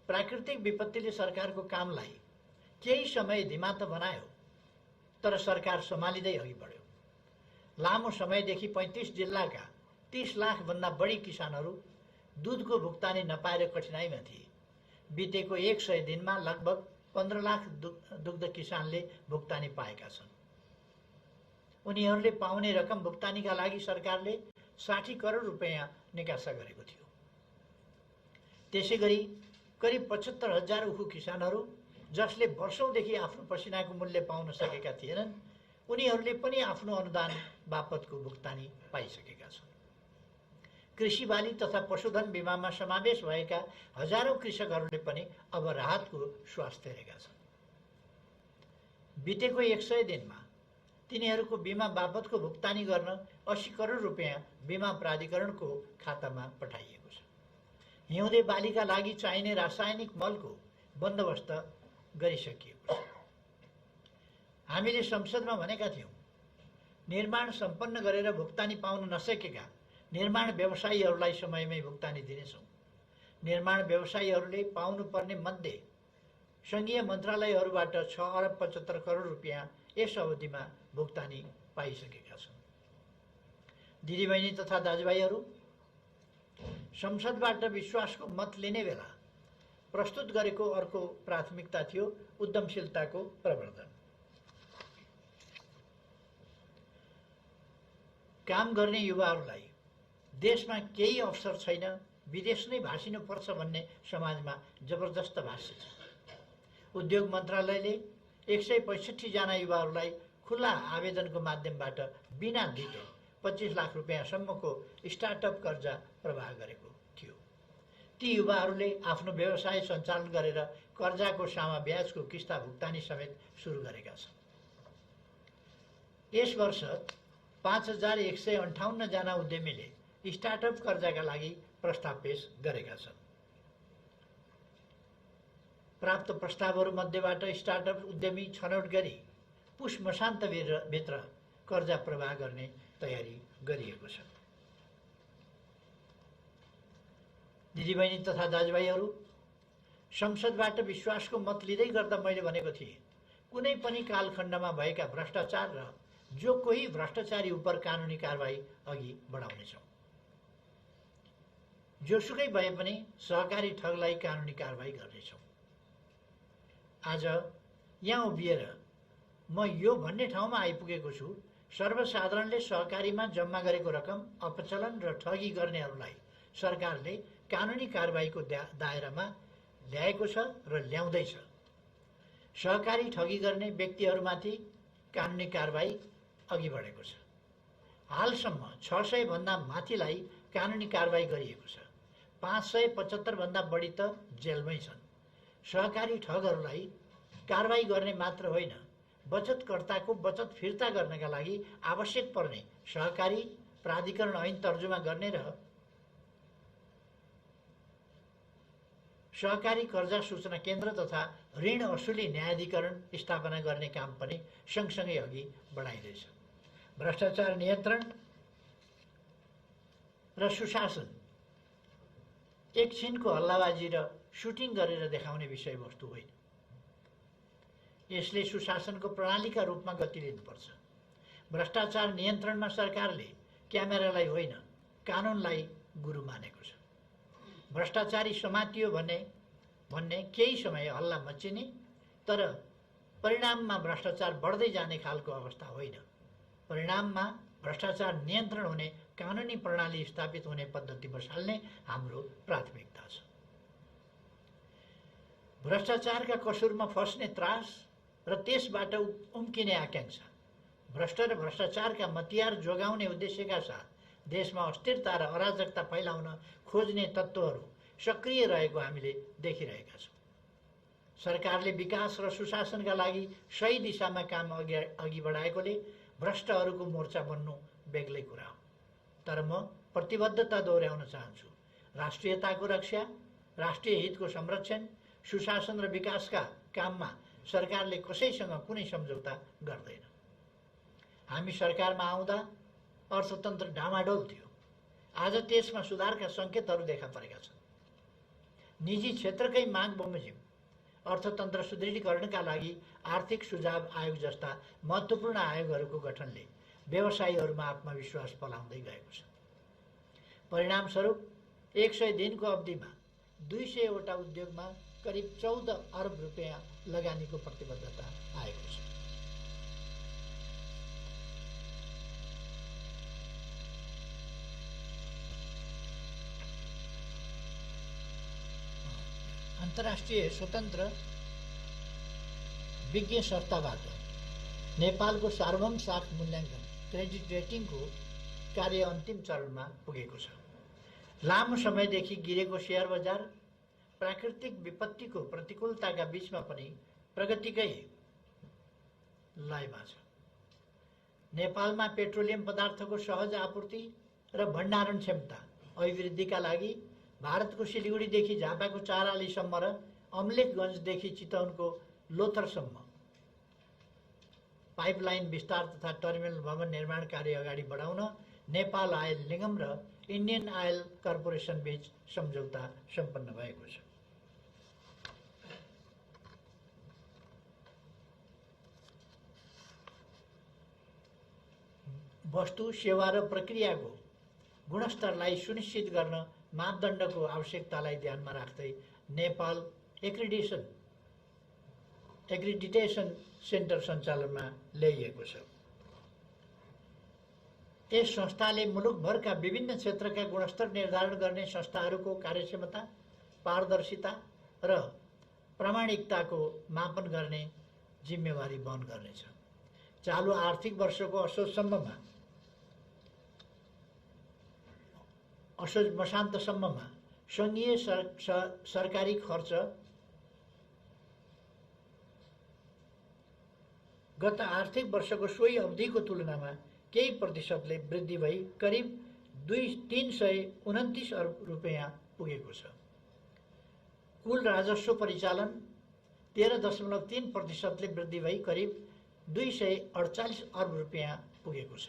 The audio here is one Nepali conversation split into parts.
प्राकृतिक विपत्तिले सरकारको कामलाई केही समय धिमा त बनायो, तर सरकार सम्हालिँदै अघि बढ्यो। लामो समयदेखि 35 जिल्लाका 30 लाखभन्दा बढी किसानहरू दुधको भुक्तानी नपाएर कठिनाइमा थिए। बितेको 100 दिनमा लगभग 15 लाख दुग्ध किसानले भुक्तानी पाएका छन्। उनीहरूले पाउने रकम भुक्तानीका लागि सरकारले 60 करोड रुपैयाँ निकासा गरेको थियो। त्यसैगरी करिब 75,000 उखु किसानहरू जसले वर्षौंदेखि आफ्नो पसिनाको मूल्य पाउन सकेका थिएनन्, उनीहरूले पनि आफ्नो अनुदान बापतको भुक्तानी पाइसकेका छन्। कृषि बाली तथा पशुधन बीमामा समावेश भएका हजारौं कृषकहरूले पनि अब राहतको श्वास फेरेका छन्। बितेको 100 दिनमा तिनीहरूको बीमा बापतको भुक्तानी गर्न 80 करोड रुपैयाँ बीमा प्राधिकरणको खातामा पठाइएको छ। हिउँदे बालीका लागि चाहिने रासायनिक मलको बन्दोबस्त गरिसकिएको छ। हामीले संसदमा भनेका थियौं, निर्माण सम्पन्न गरेर भुक्तानी पाउन नसकेका निर्माण व्यवसायीहरूलाई समयमै भुक्तानी दिनेछौँ। निर्माण व्यवसायीहरूले पाउनुपर्ने मध्ये संघीय मन्त्रालयहरूबाट 6 अरब 75 करोड रुपैयाँ यस अवधिमा भुक्तानी पाइसकेका छन्। दिदीबहिनी तथा दाजुभाइहरू, संसदबाट विश्वासको मत लिने बेला प्रस्तुत गरेको अर्को प्राथमिकता थियो उद्यमशीलताको प्रवर्धन। काम गर्ने युवाहरूलाई देशमा केही अवसर छैन, विदेश नै भासिनु पर्छ भन्ने समाजमा जबरजस्त भाष्य छ। उद्योग मन्त्रालयले 165 जना युवाहरूलाई खुला आवेदनको माध्यमबाट बिना धितो 25 लाख रुपैयाँसम्मको स्टार्टअप कर्जा प्रवाह गरेको थियो। ती युवाहरूले आफ्नो व्यवसाय सञ्चालन गरेर कर्जाको सामा ब्याजको किस्ता भुक्तानी समेत सुरु गरेका छन्। यस वर्ष 5158 जना उद्यमीले स्टार्टअप कर्जाका लागि प्रस्ताव पेश गरेका छन्। प्राप्त प्रस्तावहरू मध्येबाट स्टार्टअप उद्यमी छनौट गरी पुष मसान्तभित्र कर्जा प्रवाह गर्ने तयारी गरिएको छ। दिदीबहिनी तथा दाजुभाइहरू, संसदबाट विश्वासको मत लिँदै गर्दा मैले भनेको थिएँ, कुनै पनि कालखण्डमा भएका भ्रष्टाचार र जो कोही भ्रष्टाचारी उपर कानुनी कारबाही अघि बढाउनेछौँ। जोसुकै भए पनि सहकारी ठगलाई कानुनी कारबाही गर्नेछौँ। आज यहाँ उभिएर म यो भन्ने ठाउँमा आइपुगेको छु, सर्वसाधारणले सहकारीमा जम्मा गरेको रकम अपचलन र ठगी गर्नेहरूलाई सरकारले कानुनी कारबाहीको दायरामा ल्याएको छ र ल्याउँदैछ। सहकारी ठगी गर्ने व्यक्तिहरूमाथि कानुनी कारबाही अघि बढेको छ। हालसम्म 600 भन्दा माथिलाई कानुनी कारबाही गरिएको छ। 575 भन्दा बढी त जेलमै छन्। सहकारी ठगहरूलाई कारबाही गर्ने मात्र होइन, बचतकर्ताको बचत फिर्ता गर्नका लागि आवश्यक पर्ने सहकारी प्राधिकरण ऐन तर्जुमा गर्ने र सहकारी कर्जा सूचना केन्द्र तथा ऋण असुली न्यायाधिकरण स्थापना गर्ने काम पनि सँगसँगै अघि बढाइँदैछ। भ्रष्टाचार नियन्त्रण र सुशासन एकछिनको हल्लाबाजी र सुटिङ गरेर देखाउने विषयवस्तु होइन। यसले सुशासनको प्रणालीका रूपमा गति लिनुपर्छ। भ्रष्टाचार नियन्त्रणमा सरकारले क्यामेरालाई होइन, कानुनलाई गुरु मानेको छ। भ्रष्टाचारी समातियो भन्ने केही समय हल्ला मच्चिने, तर परिणाममा भ्रष्टाचार बढ्दै जाने खालको अवस्था होइन। परिणाममा भ्रष्टाचार नियन्त्रण हुने कानुनी प्रणाली स्थापित हुने पद्धति बसाल्ने हाम्रो प्राथमिकता छ। भ्रष्टाचारका कसुरमा फस्ने त्रास र त्यसबाट उम्किने आकांक्षा, भ्रष्ट र भ्रष्टाचारका मतियार जोगाउने उद्देश्यका साथ देशमा अस्थिरता र अराजकता फैलाउन खोज्ने तत्त्वहरू सक्रिय रहेको हामीले देखिरहेका छौँ। सरकारले विकास र सुशासनका लागि सही दिशामा काम अघि बढाएकोले भ्रष्टहरूको मोर्चा बन्नु बेग्लै कुरा हो। तर म प्रतिबद्धता दोहोर्याउन चाहन्छु। राष्ट्रियताको रक्षा, राष्ट्रिय हितको संरक्षण, सुशासन र विकासका काममा सरकारले कसैसँग कुनै सम्झौता गर्दैन। हामी सरकारमा आउँदा अर्थतन्त्र डामाडोल थियो। आज त्यसमा सुधारका सङ्केतहरू देखा परेका छन्। निजी क्षेत्रकै माग बमोजिम अर्थतन्त्र सुदृढीकरणका लागि आर्थिक सुझाव आयोग जस्ता महत्त्वपूर्ण आयोगहरूको गठनले व्यवसायीहरूमा आत्मविश्वास पलाउँदै गएको छ। परिणामस्वरूप 100 दिनको अवधिमा 200वटा उद्योगमा करिब 14 अर्ब रुपियाँ लगानीको प्रतिबद्धता आएको छ। अन्तर्राष्ट्रिय स्वतन्त्र विज्ञ संस्थाबाट नेपालको सार्वभौम साख मूल्याङ्कन क्रेडिट रेटिङको कार्य अन्तिम चरणमा पुगेको छ। लामो समयदेखि गिरेको शेयर बजार प्राकृतिक विपत्तिको प्रतिकूलताका बीचमा पनि प्रगतिकै लयमा छ। नेपालमा पेट्रोलियम पदार्थको सहज आपूर्ति र भण्डारण क्षमता अभिवृद्धिका लागि भारतको सिलिगुडीदेखि झापाको चारालीसम्म र अम्लेखगञ्जदेखि चितवनको लोथरसम्म पाइपलाइन विस्तार तथा टर्मिनल भवन निर्माण कार्य अगाडि बढाउन नेपाल आयल निगम र इन्डियन आयल कर्पोरेसन बीच सम्झौता सम्पन्न भएको छ। वस्तु, सेवा र प्रक्रियाको गुणस्तरलाई सुनिश्चित गर्न मापदण्डको आवश्यकतालाई ध्यानमा राख्दै नेपाल एक्रिडिटेसन सेन्टर सञ्चालनमा ल्याइएको छ। यस संस्थाले मुलुकभरका विभिन्न क्षेत्रका गुणस्तर निर्धारण गर्ने संस्थाहरूको कार्यक्षमता, पारदर्शिता र प्रामाणिकताको मापन गर्ने जिम्मेवारी वहन गर्नेछ। चालु आर्थिक वर्षको असोज मसान्तसम्ममा सङ्घीय सरकारी खर्च गत आर्थिक वर्षको सोही अवधिको तुलनामा केही प्रतिशतले वृद्धि भई करिब 329 अर्ब रुपियाँ पुगेको छ। कुल राजस्व परिचालन 13.3% वृद्धि भई करिब 248 अर्ब रुपियाँ पुगेको छ।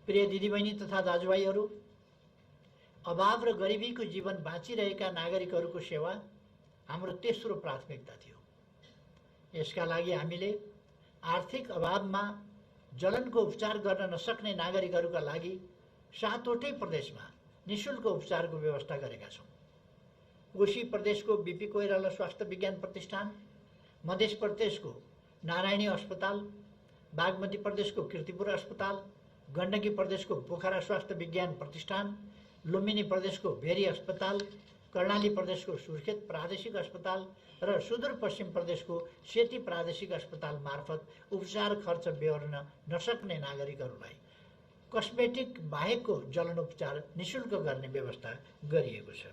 प्रिय दिदीबहिनी तथा दाजुभाइहरू, अभाव र गरिबीको जीवन बाँचिरहेका नागरिकहरूको सेवा हाम्रो तेस्रो प्राथमिकता थियो। यसका लागि हामीले आर्थिक अभावमा जलनको उपचार गर्न नसक्ने नागरिकहरूका लागि 7वटै प्रदेशमा निःशुल्क उपचारको व्यवस्था गरेका छौँ। कोशी प्रदेशको बीपी कोइराला स्वास्थ्य विज्ञान प्रतिष्ठान, मध्य प्रदेशको नारायणी अस्पताल, बागमती प्रदेशको कीर्तिपुर अस्पताल, गण्डकी प्रदेशको पोखरा स्वास्थ्य विज्ञान प्रतिष्ठान, लुम्बिनी प्रदेशको भेरी अस्पताल, कर्णाली प्रदेशको सुर्खेत प्रादेशिक अस्पताल र सुदूरपश्चिम प्रदेशको सेती प्रादेशिक अस्पताल मार्फत उपचार खर्च बेहोर्न नसक्ने नागरिकहरूलाई कस्मेटिक बाहेकको जलनोपचार निःशुल्क गर्ने व्यवस्था गरिएको छ।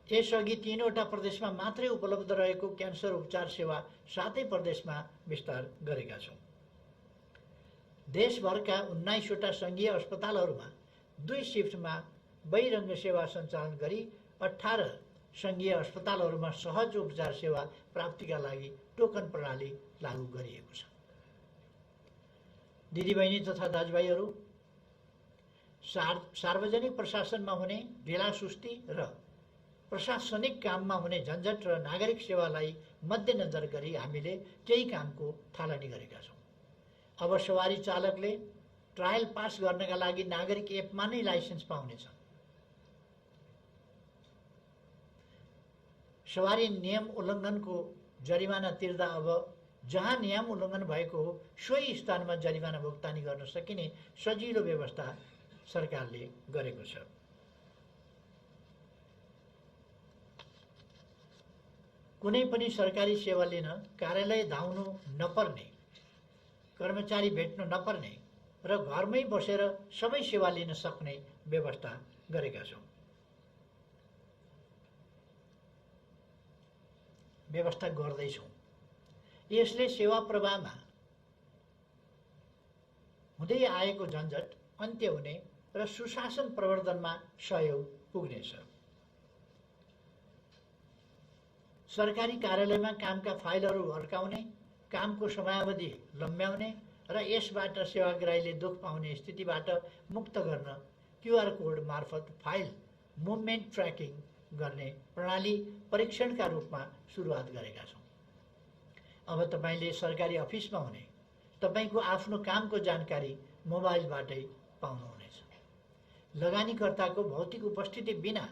यसअघि 3वटा प्रदेशमा मात्रै उपलब्ध रहेको क्यान्सर उपचार सेवा 7 प्रदेशमा विस्तार गरेका छौँ। देशभरका 19वटा सङ्घीय अस्पतालहरूमा 2 शिफ्टमा बहिरङ्ग सेवा सञ्चालन गरी 18 सङ्घीय अस्पतालहरूमा सहज उपचार सेवा प्राप्तिका लागि टोकन प्रणाली लागू गरिएको छ। दिदीबहिनी तथा दाजुभाइहरू, सार्वजनिक प्रशासनमा हुने ढिलासुस्ती र प्रशासनिक काममा हुने झन्झट र नागरिक सेवालाई मध्यनजर गरी हामीले केही कामको थालनी गरेका छौँ। अब सवारी चालकले ट्रायल पास गर्नका लागि नागरिक एपमा नै लाइसेन्स पाउनेछ। सवारी नियम उल्लङ्घनको जरिमाना तिर्दा अब जहाँ नियम उल्लङ्घन भएको हो सोही स्थानमा जरिमाना भुक्तानी गर्न सकिने सजिलो व्यवस्था सरकारले गरेको छ। कुनै पनि सरकारी सेवा लिन कार्यालय धाउनु नपर्ने, कर्मचारी भेट्नु नपर्ने र घरमै बसेर सबै सेवा लिन सक्ने व्यवस्था गरेका छौँ। व्यवस्था गर्दैछौँ। यसले सेवा प्रवाहमा हुँदै आएको झन्झट अन्त्य हुने र सुशासन प्रवर्धनमा सहयोग पुग्नेछ। सरकारी कार्यालयमा कामका फाइलहरू अड्काउने, कामको समयावधि लम्ब्याउने र यसबाट सेवाग्राहीले दुख पाउने स्थितिबाट मुक्त गर्न क्युआर कोड मार्फत फाइल मुभमेन्ट ट्र्याकिङ गर्ने प्रणाली परीक्षणका रूपमा सुरुवात गरेका छौँ। अब तपाईँले सरकारी अफिसमा हुने तपाईँको आफ्नो कामको जानकारी मोबाइलबाटै पाउनुहुनेछ। लगानीकर्ताको भौतिक उपस्थिति बिना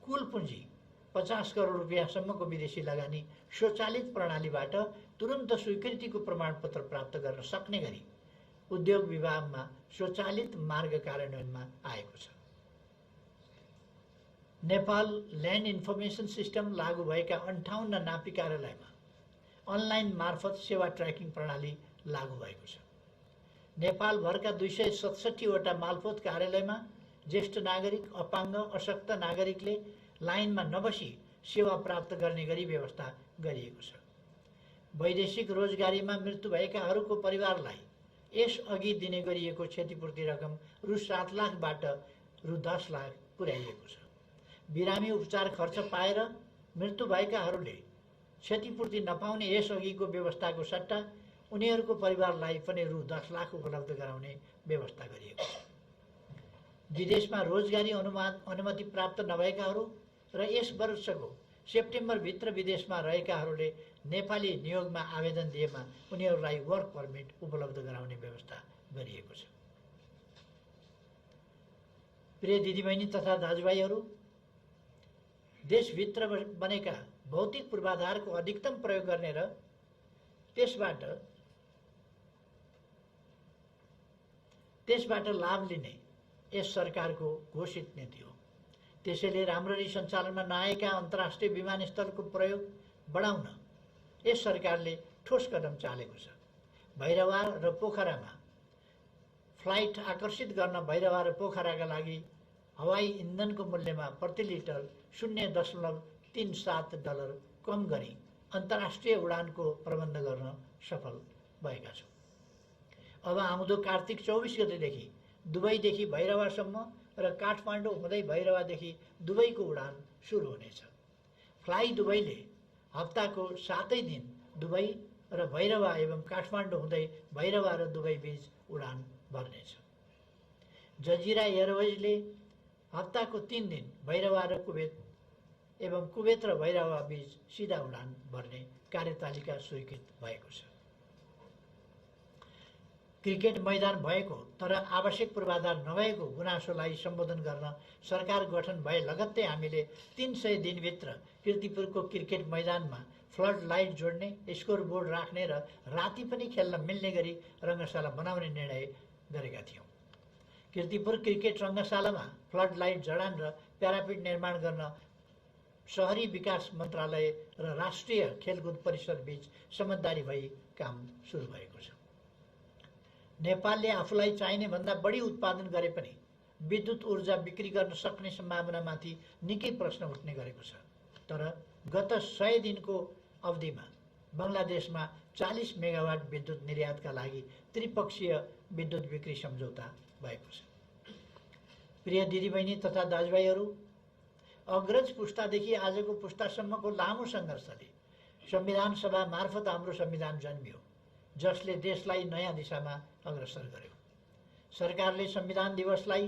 कुल पुँजी 50 करोड रुपियाँसम्मको विदेशी लगानी स्वचालित प्रणालीबाट तुरन्त स्वीकृतिको प्रमाणपत्र प्राप्त गर्न सक्ने गरी उद्योग विभागमा स्वचालित मार्ग कार्यान्वयनमा आएको छ। नेपाल ल्यान्ड इन्फर्मेसन सिस्टम लागू भएका 58 नापी कार्यालयमा अनलाइन मार्फत सेवा ट्र्याकिङ प्रणाली लागू भएको छ। नेपालभरका 267 वटा मालपोत कार्यालयमा ज्येष्ठ नागरिक, अपाङ्ग, अशक्त नागरिकले लाइनमा नबसी सेवा प्राप्त गर्ने गरी व्यवस्था गरिएको छ। वैदेशिक रोजगारीमा मृत्यु भएकाहरूको परिवारलाई यसअघि दिने गरिएको क्षतिपूर्ति रकम रु 7 लाखबाट रु 10 लाख पुर्याइएको छ। बिरामी उपचार खर्च पाएर मृत्यु भएकाहरूले क्षतिपूर्ति नपाउने यसअघिको व्यवस्थाको सट्टा उनीहरूको परिवारलाई पनि रु 10 लाख उपलब्ध गराउने व्यवस्था गरिएको छ। विदेशमा रोजगारी अनुमति प्राप्त नभएकाहरू र यस वर्षको सेप्टेम्बरभित्र विदेशमा रहेकाहरूले नेपाली नियोगमा आवेदन दिएमा उनीहरूलाई वर्क पर्मिट उपलब्ध गराउने व्यवस्था गरिएको छ। प्रिय दिदीबहिनी तथा दाजुभाइहरू, देशभित्र बनेका भौतिक पूर्वाधारको अधिकतम प्रयोग गर्ने र त्यसबाट लाभ लिने यस सरकारको घोषित नीति हो। त्यसैले राम्ररी सञ्चालनमा नआएका अन्तर्राष्ट्रिय विमानस्थलको प्रयोग बढाउन यस सरकारले ठोस कदम चालेको छ। भैरवा र पोखरामा फ्लाइट आकर्षित गर्न भैरवा र पोखराका लागि हवाई इन्धनको मूल्यमा प्रति लिटर $0.37 कम गरी अन्तर्राष्ट्रिय उडानको प्रबन्ध गर्न सफल भएका छौँ। अब आउँदो कार्तिक 24 गतेदेखि दुबईदेखि भैरवासम्म र काठमाडौँ हुँदै भैरवादेखि दुबईको उडान सुरु हुनेछ। फ्लाइ दुबईले हप्ताको 7 दिन दुबई र भैरवा एवं काठमाडौँ हुँदै भैरवा र दुबई बीच उडान भर्नेछ। जजिरा एयरवेजले हप्ताको 3 दिन भैरवा र कुवेत एवं कुवेत र भैरवा बीच सिधा उडान भर्ने कार्यतालिका स्वीकृत भएको छ। क्रिकेट मैदान भएको तर आवश्यक पूर्वाधार नभएको गुनासोलाई सम्बोधन गर्न सरकार गठन भए लगत्तै हामीले 300 दिनभित्र कीर्तिपुरको क्रिकेट मैदानमा फ्लड लाइट जोड्ने, स्कोर बोर्ड राख्ने र राति पनि खेल्न मिल्ने गरी रङ्गशाला बनाउने निर्णय गरेका थियौँ। कीर्तिपुर क्रिकेट रङ्गशालामा फ्लड लाइट जडान र प्यारापिट निर्माण गर्न शहरी विकास मन्त्रालय र राष्ट्रिय खेलकुद परिषद बीच समझदारी भई काम सुरु भएको छ। नेपालले आफूलाई चाहिने भन्दा बढी उत्पादन गरे पनि विद्युत ऊर्जा बिक्री गर्न सक्ने सम्भावनामाथि निकै प्रश्न उठ्ने गरेको छ। तर गत 100 दिनको अवधिमा बङ्गलादेशमा 40 मेगावाट विद्युत निर्यातका लागि त्रिपक्षीय विद्युत बिक्री सम्झौता भएको छ। प्रिय दिदीबहिनी तथा दाजुभाइहरू, अग्रज पुस्तादेखि आजको पुस्तासम्मको लामो सङ्घर्षले संविधान सभा मार्फत हाम्रो संविधान जन्मियो, जसले देशलाई नयाँ दिशामा अग्रसर गर्यो। सरकारले संविधान दिवसलाई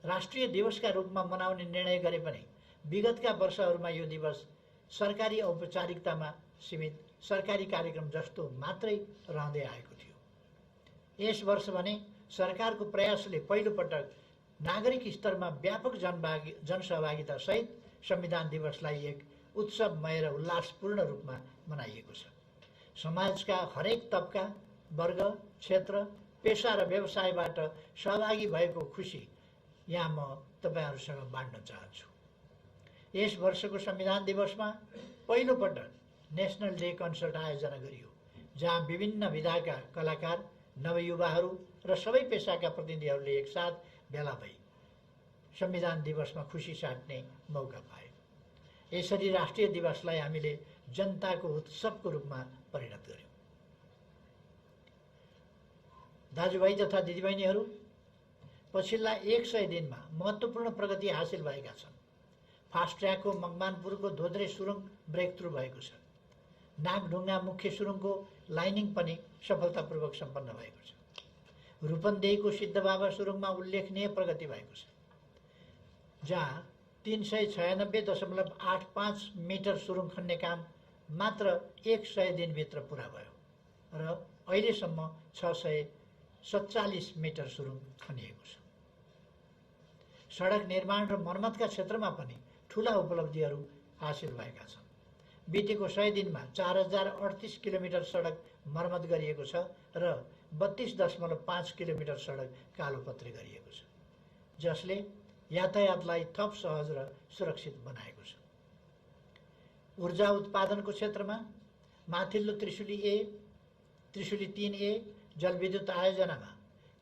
राष्ट्रिय दिवसका रूपमा मनाउने निर्णय गरे पनि विगतका वर्षहरूमा यो दिवस सरकारी औपचारिकतामा सीमित सरकारी कार्यक्रम जस्तो मात्रै रहँदै आएको थियो। यस वर्ष भने सरकारको प्रयासले पहिलोपटक नागरिक स्तरमा व्यापक जनसहभागिता सहित संविधान दिवसलाई एक उत्सवमय र उल्लासपूर्ण रूपमा मनाइएको छ। समाजका हरेक तबका, वर्ग, क्षेत्र, पेशा र व्यवसायबाट सहभागी भएको खुसी यहाँ म तपाईहरुसँग बाँड्न चाहन्छु। यस वर्षको संविधान दिवसमा पहिलोपटक नेशनल डे कन्सर्ट आयोजना गरियो, जहाँ विभिन्न विधाका कलाकार, नवयुवाहरू र सबै पेशाका प्रतिनिधिहरूले एकसाथ भेला भई संविधान दिवसमा खुसी साट्ने मौका पाए। यसरी राष्ट्रिय दिवसलाई हामीले जनताको उत्सवको रूपमा परिणत गर्यौं। दाजुभाइ तथा दिदीबहिनीहरू, पछिल्ला 100 दिनमा महत्त्वपूर्ण प्रगति हासिल भएका छन्। फास्ट ट्र्याकको मकवानपुरको धोद्रे सुरुङ ब्रेक थ्रु भएको छ। नागढुङ्गा मुख्य सुरुङको लाइनिङ पनि सफलतापूर्वक सम्पन्न भएको छ। रूपन्देहीको सिद्धबाबा सुरुङमा उल्लेखनीय प्रगति भएको छ। जहाँ 396.85 मिटर सुरुङ खन्ने काम मात्र 100 दिनभित्र पुरा भयो र अहिलेसम्म 647 मिटर सुरुङ खनिएको छ। सडक निर्माण र मर्मतका क्षेत्रमा पनि ठूला उपलब्धिहरू हासिल भएका छन्। बितेको 100 दिनमा 4038 किलोमिटर सडक मर्मत गरिएको छ र 32.5 किलोमिटर सडक कालोपत्रे गरिएको छ, जसले यातायातलाई थप सहज र सुरक्षित बनाएको छ। ऊर्जा उत्पादनको क्षेत्रमा माथिल्लो त्रिशुली 3A जलविद्युत आयोजनामा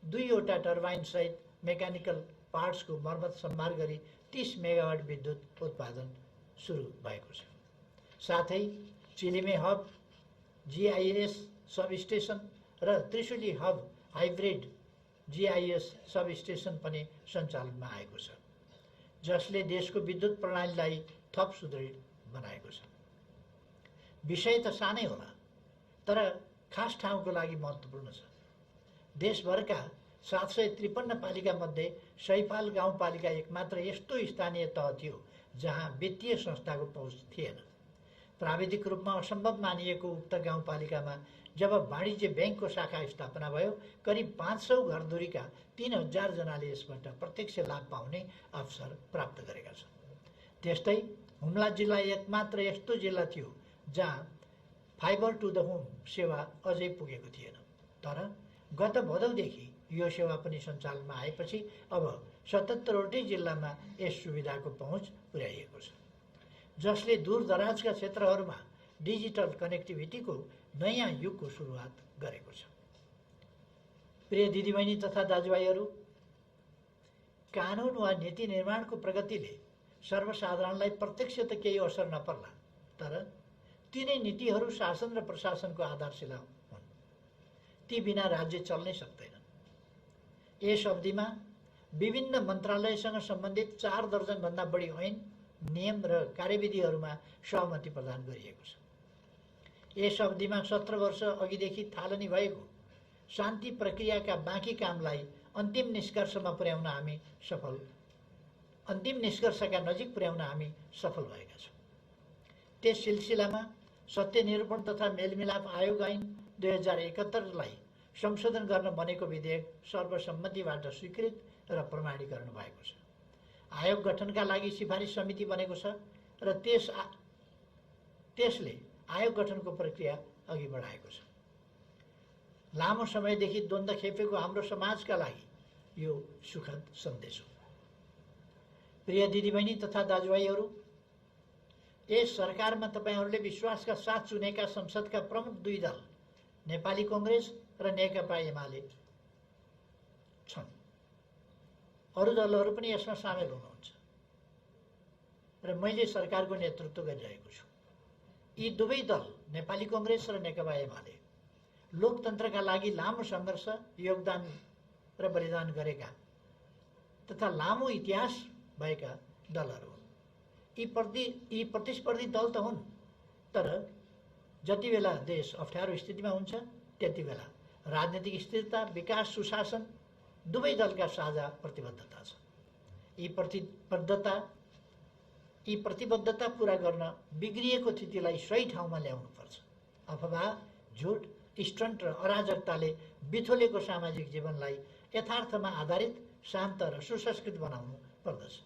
2वटा टर्बाइन सहित मेकानिकल पार्ट्सको मर्मत सम्भार गरी 30 मेगावाट विद्युत उत्पादन सुरु भएको छ। साथै Chilime hub GIS sub station र Trishuli hub hybrid GIS sub station पनि सञ्चालनमा आएको छ, जसले देशको विद्युत प्रणालीलाई थप सुदृढ बनाएको छ। विषय त सानै होला, तर खास ठाउँको लागि महत्त्वपूर्ण छ। देशभरका 753 पालिका मध्ये सैपाल गाउँपालिका एकमात्र यस्तो स्थानीय तह थियो जहाँ वित्तीय संस्थाको पहुँच थिएन। प्राविधिक रूपमा असम्भव मानिएको उक्त गाउँपालिकामा जब वाणिज्य बैंकको शाखा स्थापना भयो, करिब 500 घरधुरीका 3000 जनाले यसबाट प्रत्यक्ष लाभ पाउने अवसर प्राप्त गरेका छन्। त्यस्तै हुम्ला जिल्ला एकमात्र यस्तो जिल्ला थियो जहाँ फाइबर टु द होम सेवा अझै पुगेको थिएन, तर गत भदौदेखि यो सेवा पनि सञ्चालनमा आएपछि अब 77वटै जिल्लामा यस सुविधाको पहुँच पुर्याइएको छ, जसले दूरदराजका क्षेत्रहरूमा डिजिटल कनेक्टिभिटीको नयाँ युगको सुरुवात गरेको छ। प्रिय दिदीबहिनी तथा दाजुभाइहरू, कानुन वा नीति निर्माणको प्रगतिले सर्वसाधारणलाई प्रत्यक्ष त केही असर नपर्ला, तर तिनै नीतिहरू शासन र प्रशासनको आधारशिला हुन्। ती बिना राज्य चल्नै सक्दैन। यस अवधिमा विभिन्न मन्त्रालयसँग सम्बन्धित 4 दर्जनभन्दा बढी ऐन, नियम र कार्यविधिहरूमा सहमति प्रदान गरिएको छ। यस अवधिमा 17 वर्ष अघिदेखि थालनी भएको शान्ति प्रक्रियाका बाँकी कामलाई अन्तिम निष्कर्षका नजिक पुर्याउन हामी सफल भएका छौँ। त्यस सिलसिलामा सत्य निरूपण तथा मेलमिलाप आयोग ऐन 2071लाई संशोधन गर्न बनेको विधेयक सर्वसम्मतिबाट स्वीकृत र प्रमाणीकरण भएको छ। आयोग गठनका लागि सिफारिस समिति बनेको छ र त्यसले आयोग गठनको प्रक्रिया अघि बढाएको छ। लामो समयदेखि द्वन्द्व खेपेको हाम्रो समाजका लागि यो सुखद सन्देश हो। प्रिय दिदीबहिनी तथा दाजुभाइहरू, यस सरकारमा तपाईहरूले विश्वासका साथ चुनेका संसदका प्रमुख 2 दल नेपाली कांग्रेस र नेकपा एमाले छन्। अरू दलहरू पनि यसमा सामेल हुनुहुन्छ र मैले सरकारको नेतृत्व गरिरहेको छु। यी दुवै दल नेपाली कांग्रेस र नेकपा एमाले लोकतन्त्रका लागि लामो सङ्घर्ष, योगदान र बलिदान गरेका तथा लामो इतिहास भएका दलहरू हुन्। यी प्रतिस्पर्धी दल त हुन्, तर जति बेला देश अप्ठ्यारो स्थितिमा हुन्छ त्यति बेला राजनीतिक स्थिरता, विकास, सुशासन दुवै दलका साझा प्रतिबद्धता छ। यी प्रतिबद्धता पूरा गर्न बिग्रिएको स्थितिलाई सही ठाउँमा ल्याउनुपर्छ। अफवाह, झुट, स्टन्ट र अराजकताले बिथोलेको सामाजिक जीवनलाई यथार्थमा आधारित, शान्त र सुसंस्कृत बनाउनु पर्दछ।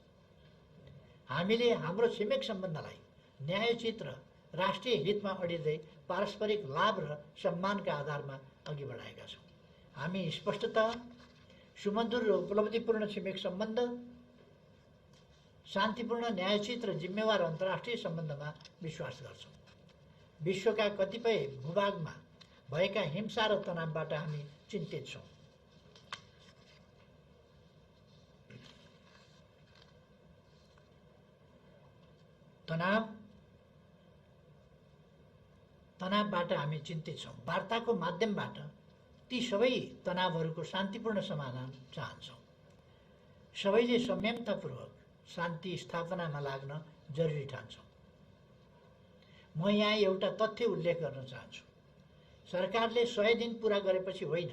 हामीले हाम्रो छिमेक सम्बन्धलाई न्यायोचित र राष्ट्रिय हितमा अडिँदै पारस्परिक लाभ र सम्मानका आधारमा अघि बढाएका छौँ। हामी स्पष्टता, सुमधुर र उपलब्धिपूर्ण छिमेक सम्बन्ध, शान्तिपूर्ण, न्यायोचित र जिम्मेवार अन्तर्राष्ट्रिय सम्बन्धमा विश्वास गर्छौँ। विश्वका कतिपय भूभागमा भएका हिंसा र तनावबाट हामी चिन्तित छौँ। तनावबाट हामी चिन्तित छौँ। वार्ताको माध्यमबाट ती सबै तनावहरूको शान्तिपूर्ण समाधान चाहन्छौँ। सबैले संयमतापूर्वक शान्ति स्थापनामा लाग्न जरुरी ठान्छौँ। म यहाँ एउटा तथ्य उल्लेख गर्न चाहन्छु। सरकारले 100 दिन पूरा गरेपछि होइन,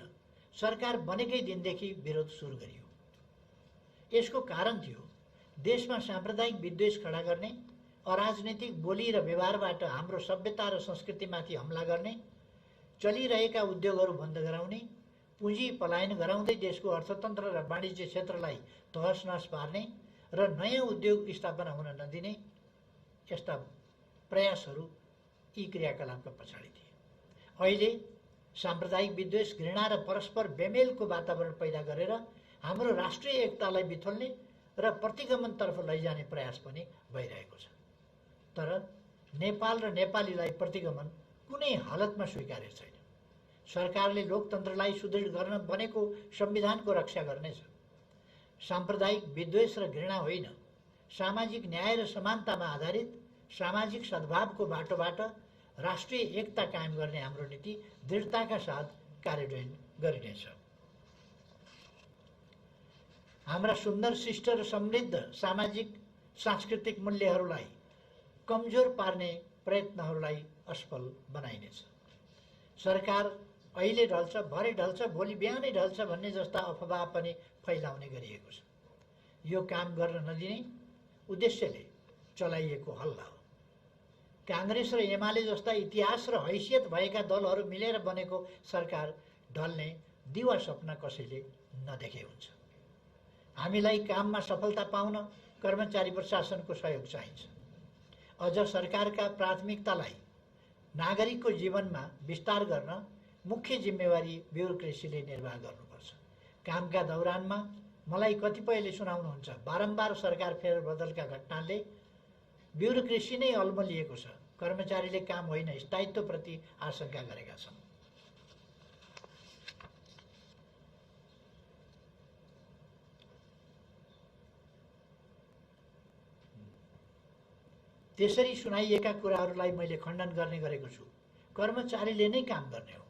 सरकार बनेकै दिनदेखि विरोध सुरु गरियो। यसको कारण थियो देशमा साम्प्रदायिक विद्वेष खडा गर्ने, अराजनैतिक बोली र व्यवहारबाट हाम्रो सभ्यता र संस्कृतिमाथि हमला गर्ने, चलिरहेका उद्योगहरू बन्द गराउने, पुँजी पलायन गराउँदै देशको अर्थतन्त्र र वाणिज्य क्षेत्रलाई तहस नहस पार्ने र नयाँ उद्योग स्थापना हुन नदिने यस्ता प्रयासहरू यी क्रियाकलापका पछाडि थिए। अहिले साम्प्रदायिक विद्वेष, घृणा र परस्पर बेमेलको वातावरण पैदा गरेर हाम्रो राष्ट्रिय एकतालाई बिथोल्ने र प्रतिगमनतर्फ लैजाने प्रयास पनि भइरहेको छ। तर नेपाल र नेपालीलाई प्रतिगमन कुनै हालतमा स्वीकार्य छैन। सरकारले लोकतन्त्रलाई सुदृढ गर्न बनेको संविधानको रक्षा गर्नेछ। साम्प्रदायिक विद्वेष र घृणा होइन, सामाजिक न्याय र समानतामा आधारित सामाजिक सद्भावको बाटोबाट राष्ट्रिय एकता कायम गर्ने हाम्रो नीति दृढताका साथ कार्यान्वयन गरिनेछ। हाम्रा सुन्दर, शिष्ट र समृद्ध सामाजिक सांस्कृतिक मूल्यहरूलाई कमजोर पार्ने प्रयत्नहरूलाई असफल बनाइनेछ। सरकार अहिले ढल्छ, भरे ढल्छ, भोलि बिहानै ढल्छ भन्ने जस्ता अफवाह पनि फैलाउने गरिएको छ। यो काम गर्न नदिने उद्देश्यले चलाइएको हल्ला हो। कांग्रेस र एमाले जस्ता इतिहास र हैसियत भएका दलहरू मिलेर बनेको सरकार ढल्ने दिवा सपना कसैले नदेखे हुन्छ। हामीलाई काममा सफलता पाउन कर्मचारी प्रशासनको सहयोग चाहिन्छ। अझ सरकारका प्राथमिकतालाई नागरिकको जीवनमा विस्तार गर्न मुख्य जिम्मेवारी ब्युरोक्रेसीले निर्वाह गर्नुपर्छ। कामका दौरानमा मलाई कतिपयले सुनाउनुहुन्छ, बारम्बार सरकार फेरबदलका घटनाले ब्युरोक्रेसी नै अल्मलिएको छ, कर्मचारीले काम होइन स्थायित्वप्रति आशंका गरेका छन्। त्यसरी सुनाइएका कुराहरूलाई मैले खण्डन गर्ने गरेको छु। कर्मचारीले नै काम गर्ने हो।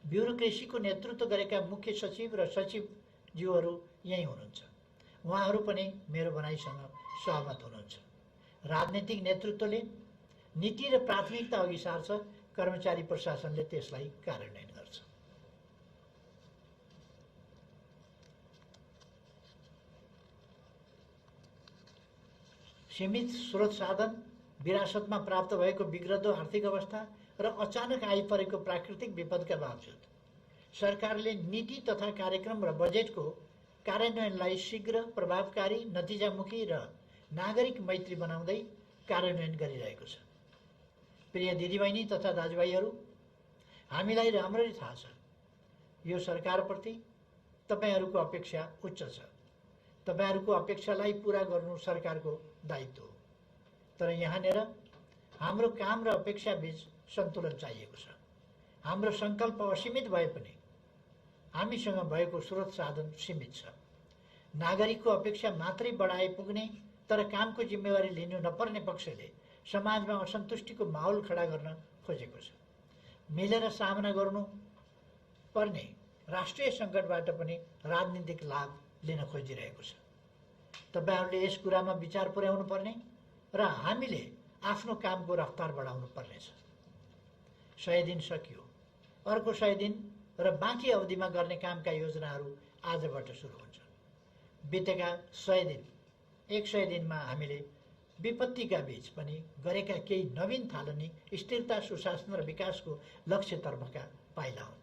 ब्युरोक्रेसीको नेतृत्व गरेका मुख्य सचिव र सचिवज्यूहरू यही हुनुहुन्छ। उहाँहरू पनि मेरो भनाइसँग सहमत हुनुहुन्छ। राजनीतिक नेतृत्वले नीति र प्राथमिकता अघि सार्छ, कर्मचारी प्रशासनले त्यसलाई कार्यान्वयन गर्छ। सीमित स्रोत साधन, विरासतमा प्राप्त भएको बिग्रदो आर्थिक अवस्था र अचानक आइपरेको प्राकृतिक विपदका बावजुद सरकारले नीति तथा कार्यक्रम र बजेटको कार्यान्वयनलाई शीघ्र, प्रभावकारी, नतिजामुखी र नागरिक मैत्री बनाउँदै कार्यान्वयन गरिरहेको छ। प्रिय दिदीबहिनी तथा दाजुभाइहरू, हामीलाई राम्ररी थाहा छ यो सरकारप्रति तपाईहरूको अपेक्षा उच्च छ। तपाईहरूको अपेक्षालाई पूरा गर्नु सरकारको दायित्व हो। तर यहाँनिर हाम्रो काम र अपेक्षा बीच सन्तुलन चाहिएको छ। हाम्रो संकल्प असीमित भए पनि हामीसँग भएको स्रोत साधन सीमित छ। नागरिकको अपेक्षा मात्रै बढाए पुग्ने तर कामको जिम्मेवारी लिनु नपर्ने पक्षले समाजमा असन्तुष्टिको माहौल खडा गर्न खोजेको छ। मिलेर सामना गर्नु पर्ने राष्ट्रिय सङ्कटबाट पनि राजनीतिक लाभ लिन खोजिरहेको छ। तपाईहरूले यस कुरामा विचार पुर्याउनु पर्ने र हामीले आफ्नो कामको रफ्तार बढाउनु पर्नेछ। 100 दिन सकियो, अर्को 100 दिन र बाँकी अवधिमा गर्ने कामका योजनाहरू आजबाट सुरु हुन्छन्। बितेका 100 दिन, 100 दिनमा हामीले विपत्तिका बीच पनि गरेका केही नवीन थालनी स्थिरता, सुशासन र विकासको लक्ष्यतर्फका पाइला हुन्।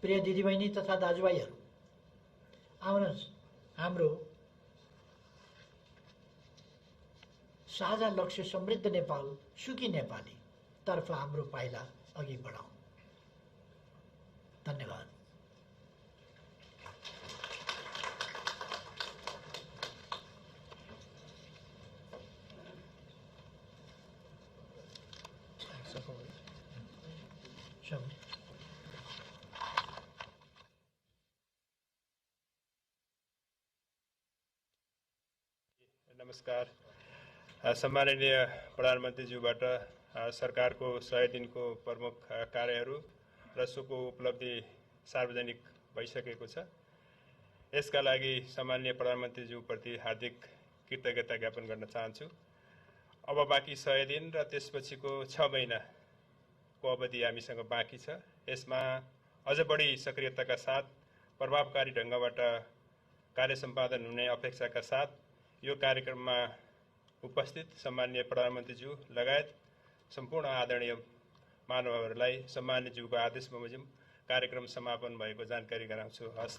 प्रिय दिदीबहिनी तथा दाजुभाइहरू, आउनुहोस् हाम्रो साझा लक्ष्य समृद्ध नेपाल, सुखी नेपाली तर्फ हाम्रो पाइला अघि बढाउँ। धन्यवाद। नमस्कार। सम्माननीय प्रधानमन्त्रीज्यूबाट सरकारको 100 दिनको प्रमुख कार्यहरू र सोको उपलब्धि सार्वजनिक भइसकेको छ। यसका लागि सम्माननीय प्रधानमन्त्रीज्यूप्रति हार्दिक कृतज्ञता ज्ञापन गर्न चाहन्छु। अब बाँकी 100 दिन र त्यसपछिको 6 महिनाको अवधि हामीसँग बाँकी छ। यसमा अझ बढी सक्रियताका साथ प्रभावकारी ढङ्गबाट कार्य सम्पादन हुने अपेक्षाका साथ यो कार्यक्रममा उपस्थित सम्माननीय प्रधानमन्त्रीज्यू लगायत सम्पूर्ण आदरणीय महानुभावहरूलाई सम्माननीयज्यूको आदेश बमोजिम कार्यक्रम समापन भएको जानकारी गराउँछु। हस्त।